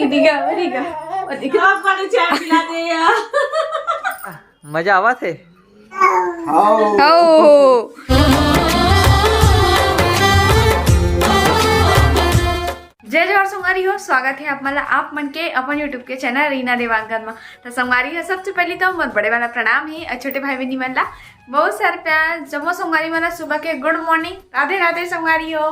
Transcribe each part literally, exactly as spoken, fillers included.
दीदी का, दीदी का। और देख, आप वाले चाय पिला दे यार। मजा आवा थे। हो। जय जोहार संगवारी हो, स्वागत है आप मन ला, आप मन के अपन YouTube के चैनल रीना देवांगन में। तो संगवारी हो, सबसे पहले तो मोर बड़े वाला प्रणाम है और छोटे भाई बहनी मन ला बहुत सारे प्यार। जम्मो संगवारी मन ला सुबह के गुड मॉर्निंग, राधे राधे संगवारी हो।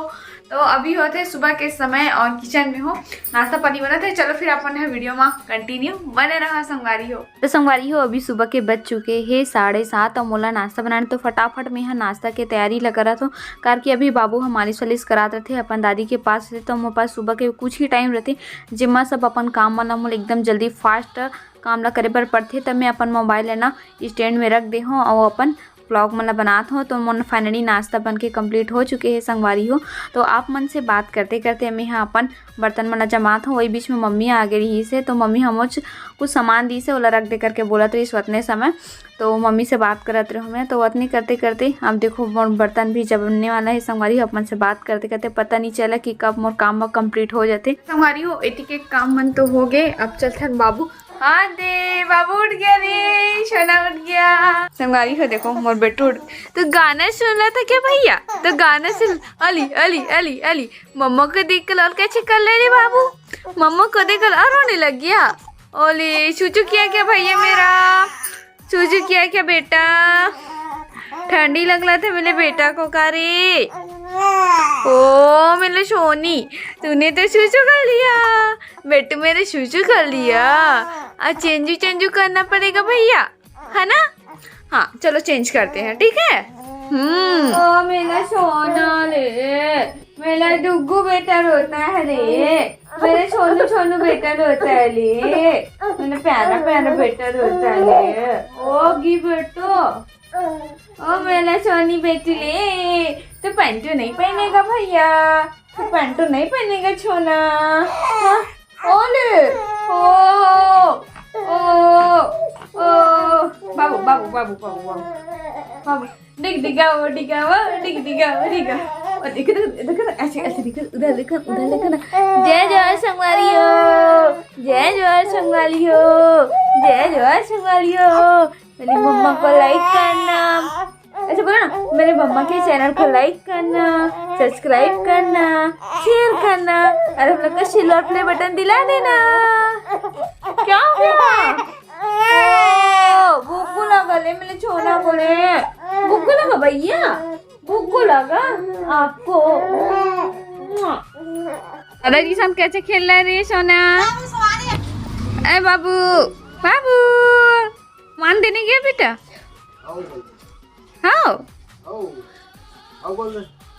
तो अभी होते सुबह के समय और किचन में हो, नाश्ता पानी बनत है। चलो फिर अपन है वीडियो में कंटिन्यू बने रहा संगवारी हो। तो संगवारी हो, अभी सुबह के बज चुके हे साढ़े सात और मोला नाश्ता बनाने, तो फटाफट में यहाँ नाश्ता के तैयारी ला करत हो, कार कि अभी बाबू ह मालिश वालिश करात रहते अपन दादी के पास से। तो मोर पास सुबह के कुछ ही टाइम रहते, जेमा सब अपन काम मन ला मोला एकदम जल्दी फास्ट काम ला करे बर पड़थे। तब मैं अपन मोबाइल ला ना स्टैंड में रख दे हूँ और अपन ब्लॉग मन ला बनात हूँ। तो मोर फाइनली नाश्ता बन के कंप्लीट हो चुके हे संगवारी हो। तो आप मन से बात करते करते मैं यहाँ अपन बर्तन मन ला जमात हूँ। वही बीच में मम्मी आ गई रही से, तो मम्मी हमोच कुछ सामान दी से, ओला रख दे करके बोलत रही उतने समय। तो मम्मी से बात करत रहो मैं। तो उतने करते करते अब देखो, मोर बर्तन भी जमने वाला है संगवारी हो। अपन से बात करते करते पता नहीं चला कि कब मोर काम कंप्लीट हो जाते संगवारी हो। एती के काम मन तो हो गए, अब चलथन बाबू। हाँ दे, बाबू उठ गया रे, सोना उठ गया। संगवारी हो देखो, मोर बेटू उठ। तो गाना सुन रहा था क्या भैया? तो गाना सुन। अली, अली, अली, अली। मम्मा को देख के लाल कैसे कर ले रे बाबू? मम्मा को देख के लाल रोने लग गया। ओले, चूचू किया क्या भैया मेरा? चूचू किया क्या बेटा? ठंडी लग रहा था मेरे बेटा को का रे? ओ मेरे सोनी, तूने तो चूचू कर लिया। बेटू मेरे चूचू कर लिया। आज चेंजू चेंजू करना पड़ेगा भैया, है ना? हाँ, चलो चेंज करते हैं, ठीक है। हम्म। ओ मेरा सोना रे, मेरा डुग्गू बेटा रोता है रे, मेरा छोनू छोनू बेटा रोता है रे, मेरा प्यारा प्यारा बेटा रोता है रे। ओ गी बेटो, ओ मेरा सोनी बेटी ले, तो पैंट नहीं पहनेगा भैया, तो पैंट नहीं पहनेगा छोना। हाँ? ओले, ओ, ओ, ओ, बाबू, बाबू, बाबू, बाबू, बाबू, बाबू, डिग डिगा, ओ डिगा, ओ डिग डिगा, ओ डिगा। और देखो, देखो, देखो ना, ऐसे, ऐसे देखो, उधर देखो, उधर देखो ना। जय जोहार संगवारी हो, जय जोहार संगवारी हो, जय जोहार संगवारी हो। मेरी मम्मा को लाइक करना, ऐसे बोलो ना, मेरे मम्मा के चैनल को लाइक करना, सब्सक्राइब करना, शेयर करना और हम लोग को सिल्वर प्ले बटन दिला देना। क्या हुआ? ओ, भूख लगा ले मेरे छोना को रे, भूख लगा भैया, भूख लगा आपको। दादाजी साथ कैसे खेल रहे रे सोना? ए बाबू, बाबू, मान देने गया बेटा? हाँ।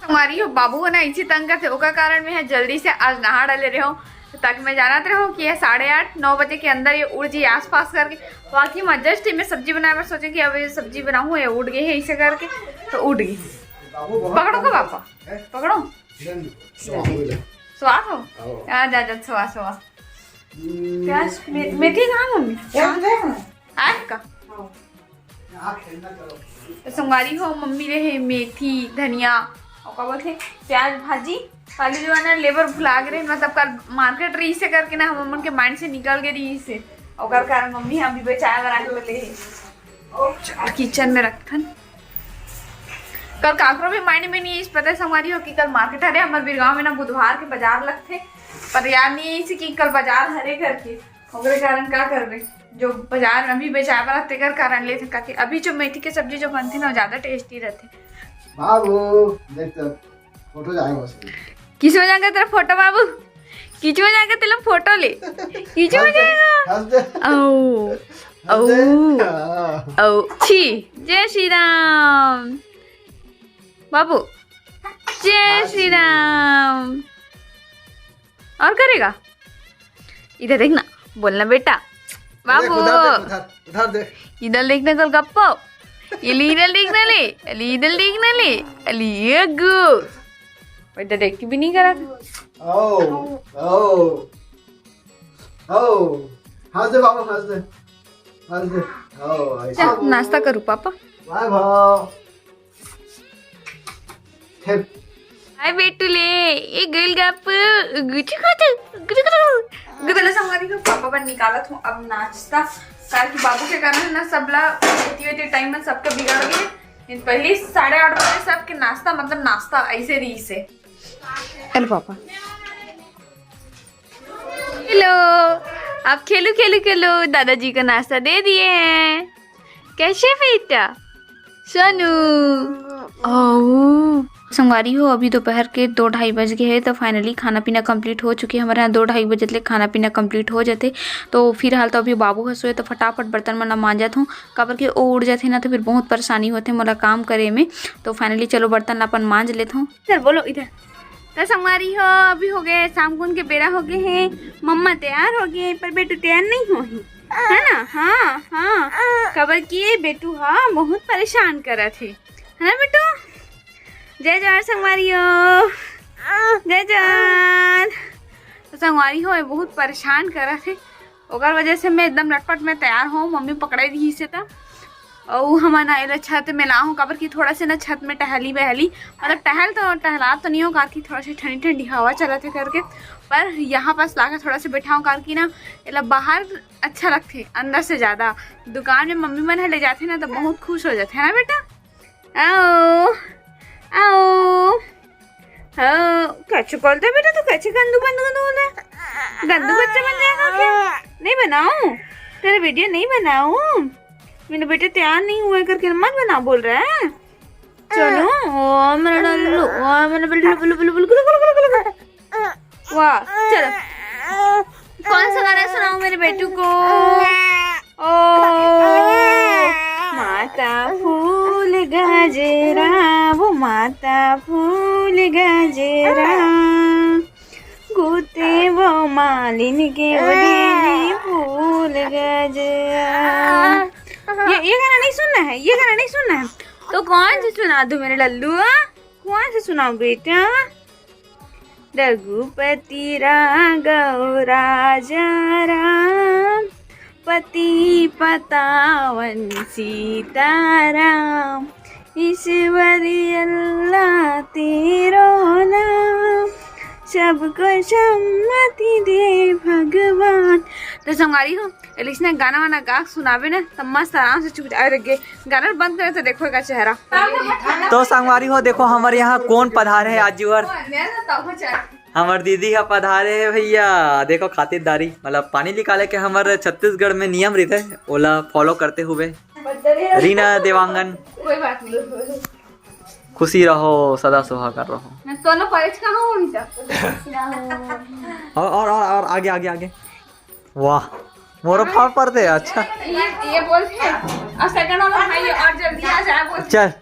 हमारी हो बाबू हो ना, इसी तंग करते, ओकर कारण मैं जल्दी से आज नहा डाले रहे हूँ, ताकि मैं जानत रहे हूँ कि ये साढ़े आठ नौ बजे के अंदर ये उड़ जी आसपास करके। बाकी मैं जस्ट मैं सब्जी बनाए बर सोचे कि अब ये सब्जी बनाऊँ, ये उड़ गए है इसे करके, तो उड़ गई। पकड़ो का पापा, पकड़ो। स्वाद हो। आ जा जा, स्वाद स्वाद। प्याज, मे- मेथी कहाँ मम्मी? आज का? तो संगवारी हो, मम्मी ले हे मेथी, धनिया, और का बोलथे, प्याज भाजी। काली जो है ना, लेबर भुला गए रहे, मतलब कल मार्केट रही से करके ना, हम मन के माइंड से निकल गए रही से, ओकर कारण मम्मी हम भी बेचाए बर आए बोले हे। और किचन में रखथन। कल काकरो भी माइंड में नहीं इस पता संगवारी हो कि कल मार्केट हरे, हमर बिरगांव में ना बुधवार के बाजार लगथे, पर याद नहीं इस कि कल बाजार हरे करके। ओकरे कारण का करबे, जो बाजार में अभी बेचाए वाला तेकर कारण लेथे, काकि अभी जो मेथी के सब्जी जो बनथे ना, वो ज्यादा टेस्टी रहथे। बाबू, देख तो, फोटो जाएगा उसमें। किस में जाएगा तेरा फोटो बाबू? किस में जाएगा तेरा फोटो ले? किस में जाएगा? हंस दे। औ, औ, औ, छी। जय श्री राम बाबू, जय श्री राम। और करेगा? इधर देखना, बोलना बेटा। बाबू, उधर देख, उधर, उधर देख। इधर देखना गोलगप्पो। इली इधर देखना ले, अली इधर देखना ले, अली ये गो। बेटा देख के भी नहीं करा। ओ, ओ, ओ। हंस दे बाबू, हंस दे। हंस दे। ओ, ऐसा। चल, नाश्ता करूँ पापा। वाह भाव। फिर हाय बेटू ले, ये गोलगप्पो। गुचु गुचु, गुचु गुचु। अब निकालत हूँ अब नाश्ता, काबर कि बाबू के कारण है ना, सबला एती ओती टाइम में सबके बिगड़ गए। पहले साढ़े आठ बजे सबके नाश्ता, मतलब नाश्ता ऐसे रही से। Hello papa. हेलो, आप खेलू खेलू खेलू, दादाजी को नाश्ता दे दिए हैं। कैसे बेटा? सोनू। ओ संगवारी हो, अभी दोपहर के दो ढाई बज गए हैं, तो finally खाना पीना complete हो चुके हैं। हमारे यहाँ दो ढाई बजे तक खाना पीना complete हो जाते। तो फिलहाल तो अभी बाबू ह सोए, तो फटाफट बर्तन मन ला मांजत हूँ, काबर के ओ उठ जाते ना, तो फिर बहुत परेशानी होते मोला काम करे में। तो finally चलो बर्तन ला अपन मांज लेत हूँ। इधर बोलो, इधर। तो संगवारी हो, अभी हो गए शाम कुन के बेरा हो गए हैं, मम्मा तैयार हो गए, पर बेटू तैयार नहीं हो ही, है ना? हाँ हाँ, काबर कि ये बेटू हाँ बहुत परेशान करत है, है ना बेटू? जय जोहार संगवारी हो, जय जोहार। तो संगवारी हो, ये बहुत परेशान करत है, ओकर वजह से मैं एकदम लटपट में तैयार हूँ, मम्मी पकड़े रही से त। अउ हमन आए ला छत में ला हूँ, काबर कि थोड़ा से ना छत में टहली बहली, मतलब टहल तो टहला तो नहीं हो, काबर कि थोड़ा से ठंडी ठंडी हवा चलत है करके, पर यहाँ पास लाके थोड़ा से बैठा हूँ, काबर कि ना एला बाहर अच्छा लगथे अंदर से ज्यादा। दुकान में मम्मी मन ह ले जाथे ना, तो बहुत खुश हो जाथे, है ना बेटा? आओ, आओ। हाँ, कैसे बोलते बेटा, तू कैसे गंदू बंदू गंदू बोल रहा है? गंदू बच्चा बन जाएगा क्या? नहीं बनाऊं? तेरा वीडियो नहीं बनाऊं? मेरा बेटा तैयार नहीं हुआ है करके मत बना बोल रहा है। चलो, ओ मेरा लल्लू, ओ मेरा बिल्लू, बिल्लू, बिल्लू, बिल्लू, बिल्लू, बिल्लू, बिल्लू। वाह, चलो। कौन सा गाना सुनाऊं मेरे बेटू को? ओ माता फूल गजरा, वो माता फूल गजरा, गोते वो मालिन के ओढ़े फूल गजरा। ये, ये गाना नहीं सुनना है, ये गाना नहीं सुनना है। तो कौन सा सुना दूं मेरे लल्लू? कौन सा सुनाऊं बेटा? रघुपति राघव राजा राम, पति पतावन सीताराम, ईश्वर अल्लाह तेरो नाम, सबको सम्मति दे भगवान। तो संगवारी हो, एलिस ने गाना वाना गा के सुनाबे ना, तब मस्त आराम से चुप। अरे गे, गाना बंद करे तो देखो एकर चेहरा। तो संगवारी हो, देखो हमारे यहाँ कौन पधारे है आज और। हमर दीदी ह पधारे हे भैया, देखो खातिरदारी, मतलब पानी निकाले के हमर छत्तीसगढ़ में नियम रहिथे, ओला फॉलो करते हुए। रीना देवांगन, कोई बात नहीं। खुशी रहो, सदा सुहागन रहो। मैं सोना परेच कहाँ हूँ अभी तक? और, और, और, और आगे, आगे, आगे। वाह, मोरो फाड़ पड़ दे, अच्छा। ये, ये बोल के, और सेकंड वाला भाई और जल्दी आ जाए बोल। चल,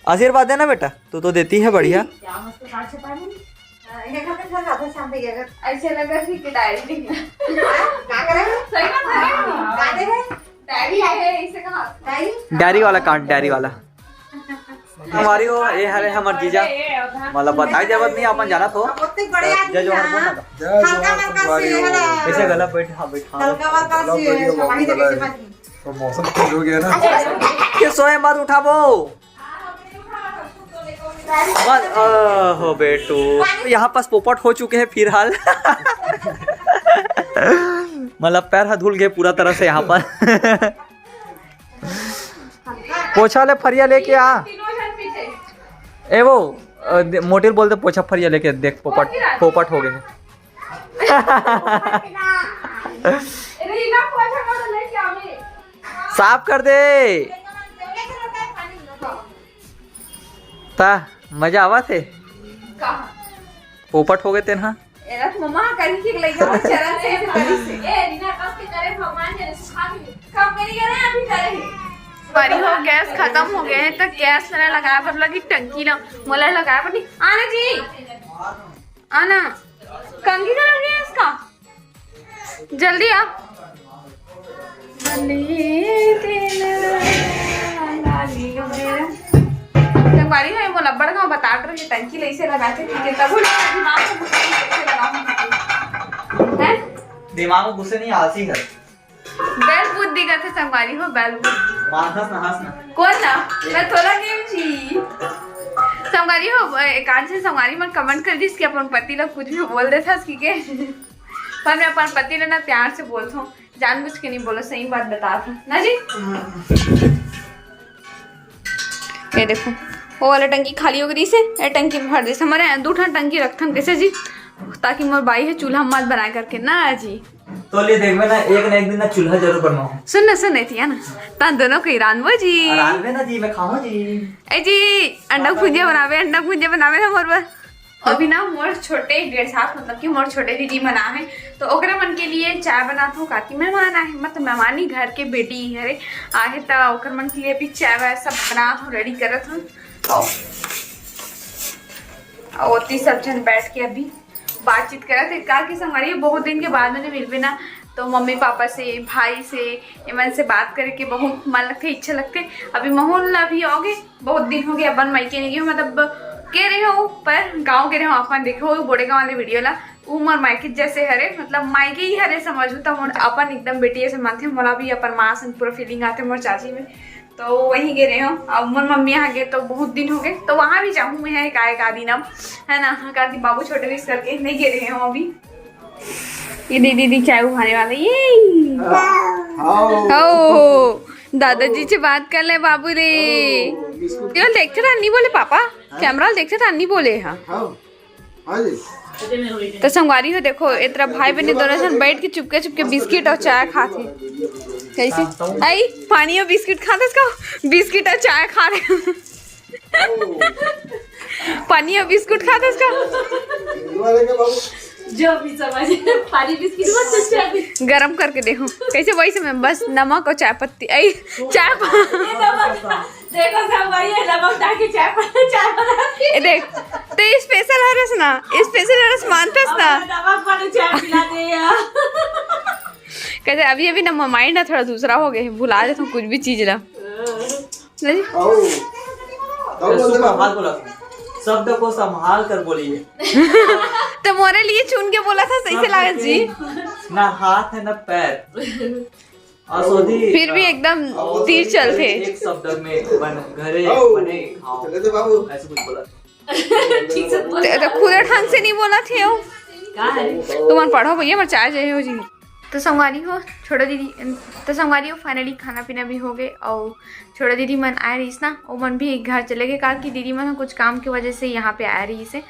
आशीर्वाद देना बेटा, तू तो देती है बढ़िया। क्या मस्त काट छुपा रही है। हाँ, ये करते थोड़ा ज्यादा शाम पे ये कर। ऐसे लगा कि डायरी लिखना। हाँ, क्या करे? सही बात है। हाँ, क्या दे रहे? डायरी है, इसे कहा? डायरी? डायरी वाला काट, डायरी वाला। हमारी वो, ये हरे हमर जीजा। मतलब बताई जरूरत नहीं, अपन जाना तो। अब ओतने बड़े आदमी जय जोहार बोल ना। ना। जय हल्का जोहार मल्का संगवारी से हो। हला। ऐसे गला बैठ, हाँ, बैठ, हाँ। हल्का मल्का गला से बढ़िया, हवा ही बाबू देखे गला से है। बात नहीं। तो मौसम चेंज हो गया ना। ये सोए मत उठाबो। मत, ओहो बेटू। यहाँ पास पोपट हो चुके हैं फिलहाल। मतलब पैर हाथ धुल गए पूरा तरह से यहाँ पर। पोछा ले फरिया लेके आ। ए वो, अ, दे-, मोटिल बोलते पोछा फरिया लेके देख, पोपट, पोपट हो गए हैं। साफ कर दे। ता मजा आवा थे। पोपट हो गए तेन हा। एला तो मम्मा करी के लइका के चरण से ऐसे करी से। ए, बिना कब के करे भगवान जने सुखा के। कब करी करे, अभी करे। बारी हो, गैस खत्म हो गए है, तो गैस ला लगाए बर लगी टंकी ला, मोला लगाए बर नहीं। आना जी, आना। कंघी करा गैस का? जल्दी आ। संगवारी हो, मोला अब्बड़ घाव बतात रही, टंकी ला ऐसे लगाथे, ठीक है, तब दिमाग में घुसे नहीं, ऐसे लगाऊं, हैं? दिमाग में घुसे नहीं, आलसी है। बैल बुद्धि का थे संगवारी हो, बैल बुद्धि। मार हंस ना, हंस ना। कौन ना? मैं थोड़ा गेम छी। संगवारी हो, एकांश संगवारी मन comment कर दिस कि अपन पति ला कुछ भी बोल देथस कि के। पर मैं अपन पति ले ना प्यार से बोलत हूँ, जानबूझ के नहीं बोलो, सही बात बतात हूँ ना जी। ये देखो, वो वाला टंकी खाली हो गई से, ये टंकी भर दे। हमारे यहाँ दू ठन टंकी रखथन कैसे जी, ताकि मोर बाई है चूल्हा मत बनाए करके ना जी। तो ले देखबे ना, एक ना एक दिन ना चूल्हा जरूर बनवाओ। सुन ना, सुन, एती है ना, तान दोनों को रांधबो जी। रांधबे ना जी, मैं खाऊं जी। ए जी, अंडा भुंजिया बनावे, अंडा भुंजिया बनावे हमर बर। अभी ना मोर छोटे डेढ़ साल, मतलब कि मोर छोटे दीदी मन आहे, तो ओकरा मन के लिए चाय बनात हूँ, काकी मेहमान आहे, मतलब मेहमानी घर के बेटी हरे आहे, तो ओकर मन के लिए अभी चाय वाय सब बनात हूँ, रेडी करत हूँ। तो ओती सब जन बैठ के अभी बातचीत करत हे, काकी संगवारी बहुत दिन के बाद में मिलबे ना, तो मम्मी पापा से, भाई से, एमन से बात करे के बहुत मन लगथे, इच्छा लगथे। अभी माहौल अभी होगे, बहुत दिन होगे अपन मायके नहीं गए, मतलब के रहे हो, पर गाँव के रहे हो, अपन देखे हो बोड़े गाँव वाले वीडियो ला, उमर मायके जैसे हरे, मतलब मायके ही हरे समझू, तो मोर अपन एकदम बेटी ऐसे मानथे, मोला भी अपन माँ से पूरा फीलिंग आथे मोर चाची में। तो वहीं गे रहे हो, अब मोर मम्मी यहाँ गे तो बहुत दिन हो गए, तो वहाँ भी जाऊँ मैं एक आए का दिन अब, है ना, काकी बाबू छोटे विश करके नहीं गे रहे हो अभी। ये दीदी दी चाय उठाने वाला, ये हाँ। ओ दादाजी से बात कर ले बाबू रे। बिस्कुट ये देखते था नहीं बोले पापा, कैमरा देखते था नहीं बोले। हाँ, हाँ हाँ जी। तो संगवारी हो देखो, इतना भाई बहन दोनों जन बैठ के चुपके चुपके बिस्किट और चाय खाते। कैसे? आई पानी और बिस्किट खाते इसका, बिस्किट और चाय खा रहे। पानी और बिस्कुट खाते इसका। तुम्हारे के बाबू जो भी समझ, पानी बिस्किट बहुत अच्छा है। गरम करके देखो कैसे, वही समय बस नमक और चाय पत्ती, आई चाय प- देखो सब वही है, नमक डाल के चाय पर चाय बनाती है। ए देख, ते स्पेशल हरस ना, स्पेशल हरस मानतस ना। नमक वाले चाय पिलाते हैं। कहते अभी अभी ना माइंड ना थोड़ा दूसरा हो गया है, भुला देता हूँ कुछ भी चीज ना। नहीं? आओ। तब बोलते सुपर बाबू। हाथ बोला, शब्द को संभाल कर बोलिए। तो मोरे लिए चुन के बोला था, सही से लगा जी। ना हाथ है ना पैर। और सोधी फिर भी एकदम तीर चलते। एक शब्द में बन घरे आओ। बने खाओ, चले थे बाबू। ऐसे कुछ बोला। ठीक से बोल। तो, तो खुद ढंग से नहीं बोला थे वो। का है? तुमन पढ़ो भैया, मैं चाय चाहिए हो जी। तो संगवारी हो, छोटा दीदी, तो संगवारी हो, फाइनली खाना पीना भी हो गए और छोटा दीदी मन आए रहीस ना, वो मन भी घर चले गए, काबर कि दीदी मन कुछ काम की वजह से यहाँ पे आए रहीस हे।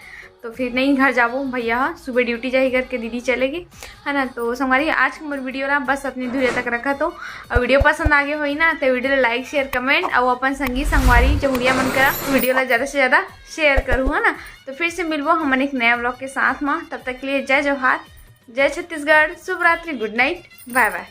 तो फिर नहीं घर जाबो, भैया ह सुबह ड्यूटी जाही करके दीदी चले गए, है ना। तो संगवारी, आज के मोर वीडियो ला बस अपनी दूरिया तक रखत हो, और वीडियो पसंद आ गए होई ना, तो वीडियो ला लाइक, शेयर, कमेंट और अपन संगी संगवारी चहुड़िया मन करा वीडियो ला ज़्यादा से ज़्यादा शेयर करूँ, है ना। तो फिर से मिलबो हमन एक नया ब्लॉग के साथ में, तब तक के लिए जय जोहार, जय छत्तीसगढ़, शुभ रात्रि, गुड नाइट, बाय बाय।